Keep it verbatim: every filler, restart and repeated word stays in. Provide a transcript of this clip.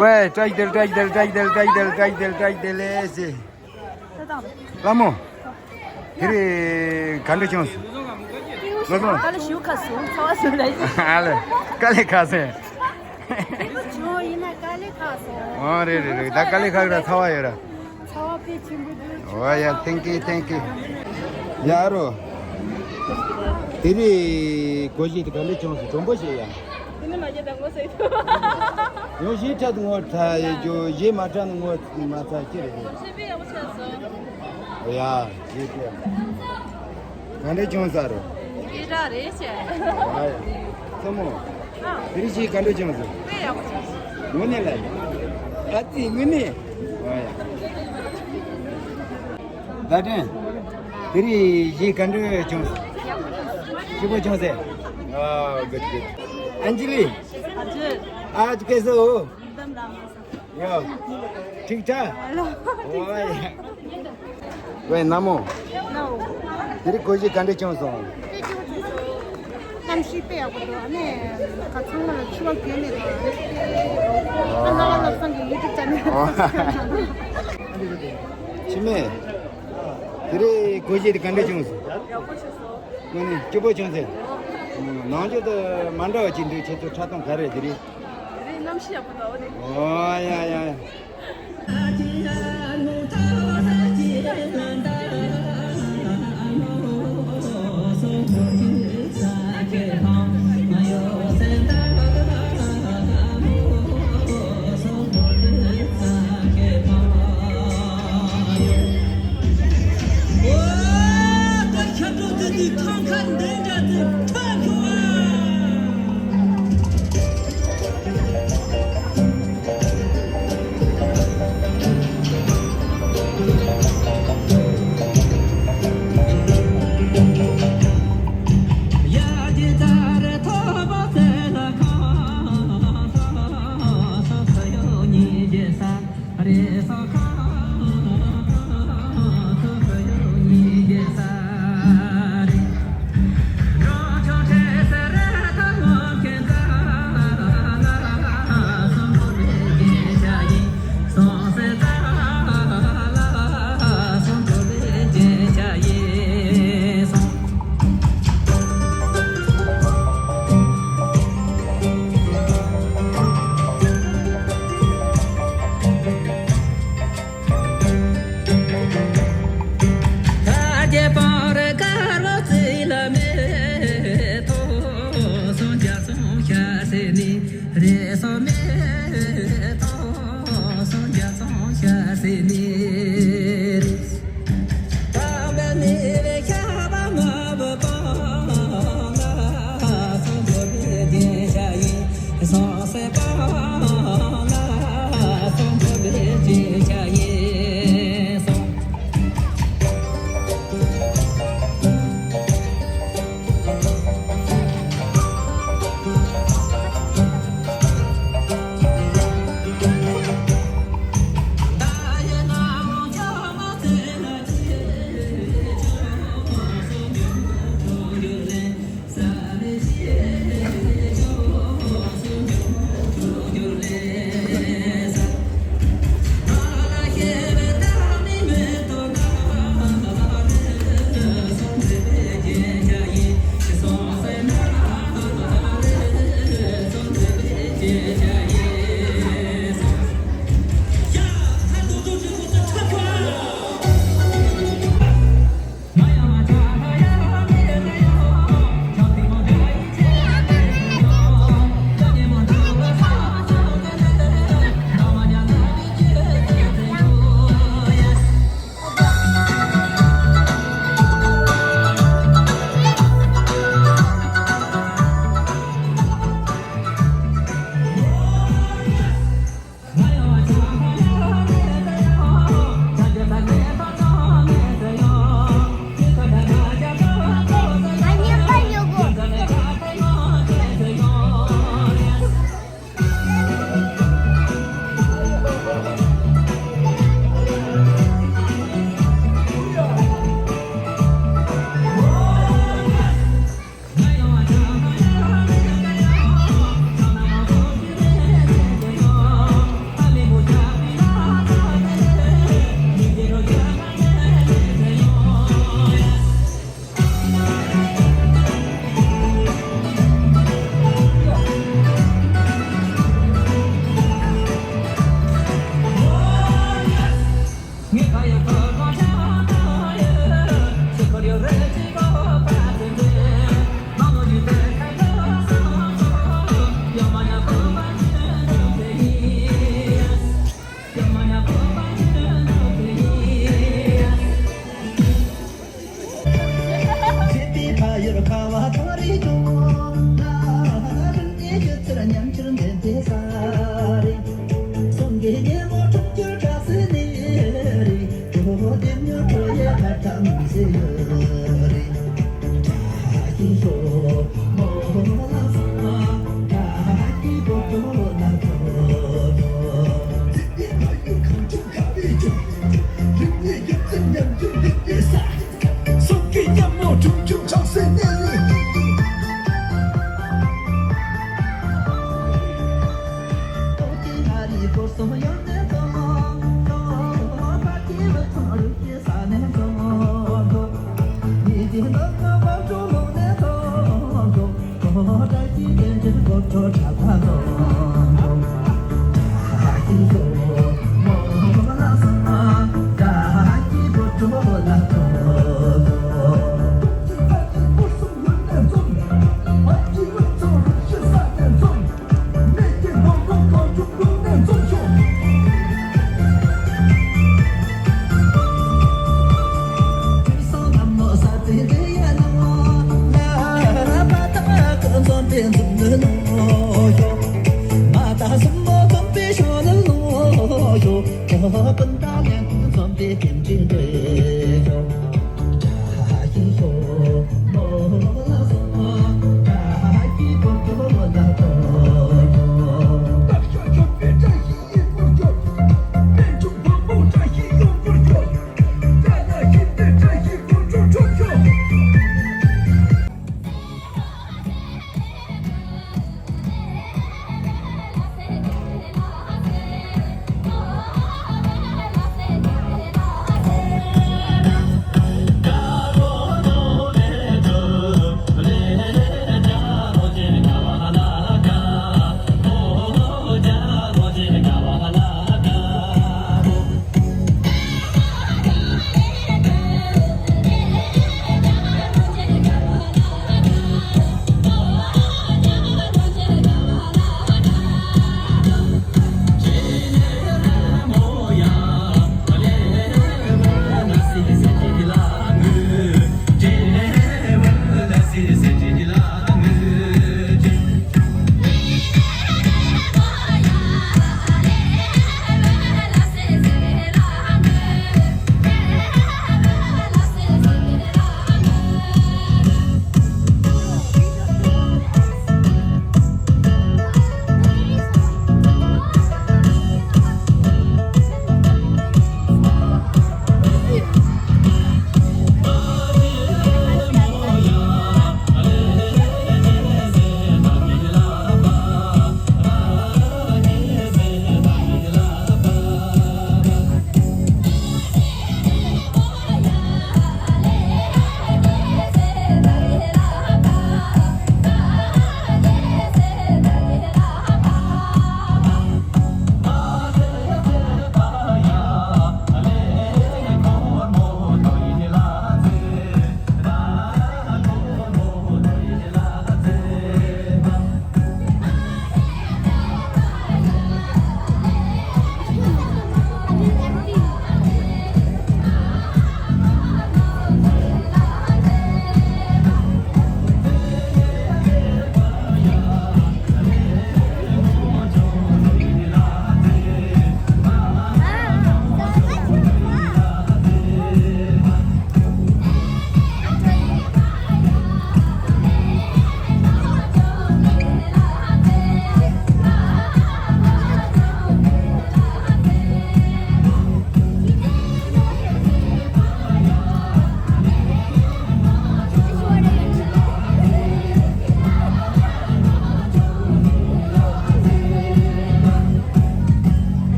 ཝེ། བཀྲ་ཤིས་བདེ་ལེགས། བཀྲ་ཤིས་བདེ་ལེགས། བཀྲ་ཤིས་བདེ་ལེགས། བཀྲ་ཤིས་བདེ་ལེགས། བཀྲ་ཤིས་བདེ་ལེགས། བཀྲ་ཤིས་བདེ་ལེགས་ཟེར། ལྷ་མོ། དེ་རིང་ག་འདྲ་བྱུང་སོང་། ལོ་སོང་། དཀའ་ལས་ཞེ་པོ་ཁག་སོང་། ཚ་བ་སོང་ལ། ཨ་ལེ། དཀའ་ལས་ཁག་སོང་། ཞེ་པོ་བྱུང་། ཡིན་ན་དཀའ་ལས་ཁག་སོང་། ཨོ་རེད་རེད་རེད། ད་དཀའ་ལས་ཁག་ར་ཚ་བ་ཡོད་ར། ཚ་བ་དཔེ་ཆེན་པོ་འདུག་ཨོ་ཡ། thank you thank you། ཡ་རོ། དེ་རིང་སྒོར་གཞས་དེ་ག་འདྲ་བྱུང་སོང་། གྲུང་པོ་བྱས་ཡ། དེ་ནི་མ་བརྗེད་དང་ངོ་ཟེར། ཡང་གཞས་འཁྲབ་ངོ་ཚ་ཡོད་རྒྱུ། གཞས་མ་འཁྲབ་ན་ངོ་མ་ཚ་ཅི་རེད། གཞས་དཔེ་ཡག་པོ་ཆགས་སོང་། ཡ། གཞས་དཔེ་ག་འདྲ་བྱུང་ས་རེད། སྐད་གྲགས་རེད་བྱས། ཨ་ཡ། མཚོ་མོ། ཨ། དེ་རིང་གཞས་ག་འདྲ་བྱུང་སོང་། དཔེ་ཡག་པོ་ཆགས་སོང་། དངོས་གནས་ལ། ཨ་ཙི། དངོས་གནས། ཨ་ཡ། བརྡ་དྲན། དེ་རིང་གཞས་ག་འདྲ་བྱུང་། སྐྱིད་པོ་བྱུང་ཟེར། ཨ། good good། Anjali. हजुर। आज कैसे हो? एकदम राम्रो छ। यो। ठिक छ? हेलो। ओए। ཝེ། ནག་མོ། ནོ། དེ་རིང་སྒོར་གཞས་ག་འདྲ་བྱུང་སོང་། དཔེ་སྐྱིད་པོ་བྱུང་སོང་། གནམ་གཤིས་དཔེ་ཡག་པོ་འདུག་ཨ་ནི་ག་ཚང་མ་ལ་འཁྲུལ་བ་གང་ཡང་མེད་འདུག་ཨ་ནི་ཨ་ནང་བློ་བཟང་གི་ཡུ་ཊུབ་ཅེ་ནལ། འཆི་མེད། དེ་རིང་སྒོར་གཞས་དེ་ག་འདྲ་བྱུང་སོང་། ཡག་པོ་བྱུང་སོང་། དངོས་གནས་སྐྱིད་པོ་བྱུང་ཟེར། ནང་ཆོས་དུ་མ་འདྲ་བ་ཅིག་འདུག་ཁྱེད་ཚོ་འཁྲབ་སྟངས་ག་རེ་དེ་རིང་། དེ་རིང་གནམ་གཤིས་ཡག་པོ་འདུག་ཨོ་ཡ་ཡ་ཡ།